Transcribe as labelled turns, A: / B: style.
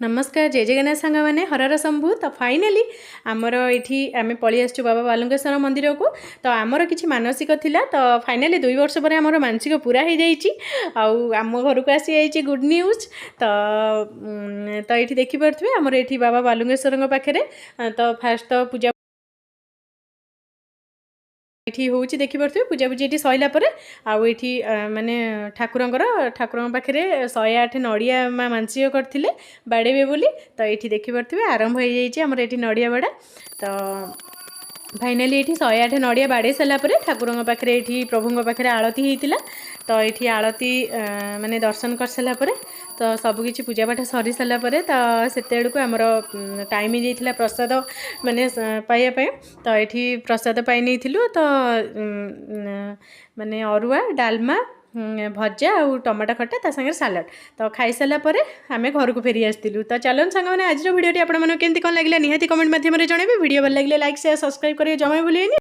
A: ନମସ୍କାର, ଜୟ ଜଗନ୍ନାଥ ସାଙ୍ଗମାନେ, ହରହର ଶମ୍ଭୁ। ତ ଫାଇନାଲି ଆମର ଏଇଠି ଆମେ ପଳେଇ ଆସିଛୁ ବାବା ବାଲୁଙ୍କେଶ୍ୱର ମନ୍ଦିରକୁ। ତ ଆମର କିଛି ମାନସିକ ଥିଲା, ତ ଫାଇନାଲି 2 ବର୍ଷ ପରେ ଆମର ମାନସିକ ପୁରା ହେଇଯାଇଛି ଆଉ ଆମ ଘରକୁ ଆସିଯାଇଛି ଗୁଡ୍ ନ୍ୟୁଜ୍। ତ ଏଇଠି ଦେଖିପାରୁଥିବେ, ଆମର ଏଇଠି ବାବା ବାଲୁଙ୍କେଶ୍ୱରଙ୍କ ପାଖରେ ତ ଫାଷ୍ଟ ତ ପୂଜା ଏଠି ହେଉଛି, ଦେଖିପାରୁଥିବେ। ପୂଜାପୂଜି ଏଠି ସରିଲା ପରେ ଆଉ ଏଇଠି ମାନେ ଠାକୁରଙ୍କ ପାଖରେ 108 ନଡ଼ିଆ ମା ମାନସିକ କରିଥିଲେ ବାଡ଼େଇବେ ବୋଲି। ତ ଏଇଠି ଦେଖିପାରୁଥିବେ, ଆରମ୍ଭ ହେଇଯାଇଛି ଆମର ଏଇଠି ନଡ଼ିଆ ବାଡ଼ା। ତ ଫାଇନାଲି ଏଇଠି 108 ନଡ଼ିଆ ବାଡ଼େଇ ସାରିଲା ପରେ ଠାକୁରଙ୍କ ପାଖରେ, ଏଇଠି ପ୍ରଭୁଙ୍କ ପାଖରେ ଆଳତି ହେଇଥିଲା। ତ ଏଇଠି ଆଳତି ମାନେ ଦର୍ଶନ କରିସାରିଲା ପରେ, ତ ସବୁକିଛି ପୂଜାପାଠ ସରି ସାରିଲା ପରେ, ତ ସେତେବେଳକୁ ଆମର ଟାଇମ୍ ହେଇଯାଇଥିଲା ପ୍ରସାଦ ମାନେ ପାଇବା ପାଇଁ। ତ ଏଇଠି ପ୍ରସାଦ ପାଇ ନେଇଥିଲୁ। ତ ମାନେ ଅରୁଆ, ଡାଲମା, ଭଜା ଆଉ ଟମାଟୋ ଖଟା, ତା ସାଙ୍ଗରେ ସାଲାଡ଼। ତ ଖାଇସାରିଲା ପରେ ଆମେ ଘରକୁ ଫେରି ଆସିଥିଲୁ। ତ ଚାଲନ୍ତୁ ସାଙ୍ଗମାନେ, ଆଜିର ଭିଡ଼ିଓଟି ଆପଣମାନଙ୍କୁ କେମିତି କ'ଣ ଲାଗିଲା ନିହାତି କମେଣ୍ଟ ମାଧ୍ୟମରେ ଜଣାଇବେ। ଭିଡ଼ିଓ ଭଲ ଲାଗିଲେ ଲାଇକ୍, ସେୟାର, ସବସ୍କ୍ରାଇବ୍ କରିବେ ଜମା ଭୁଲିବେନି।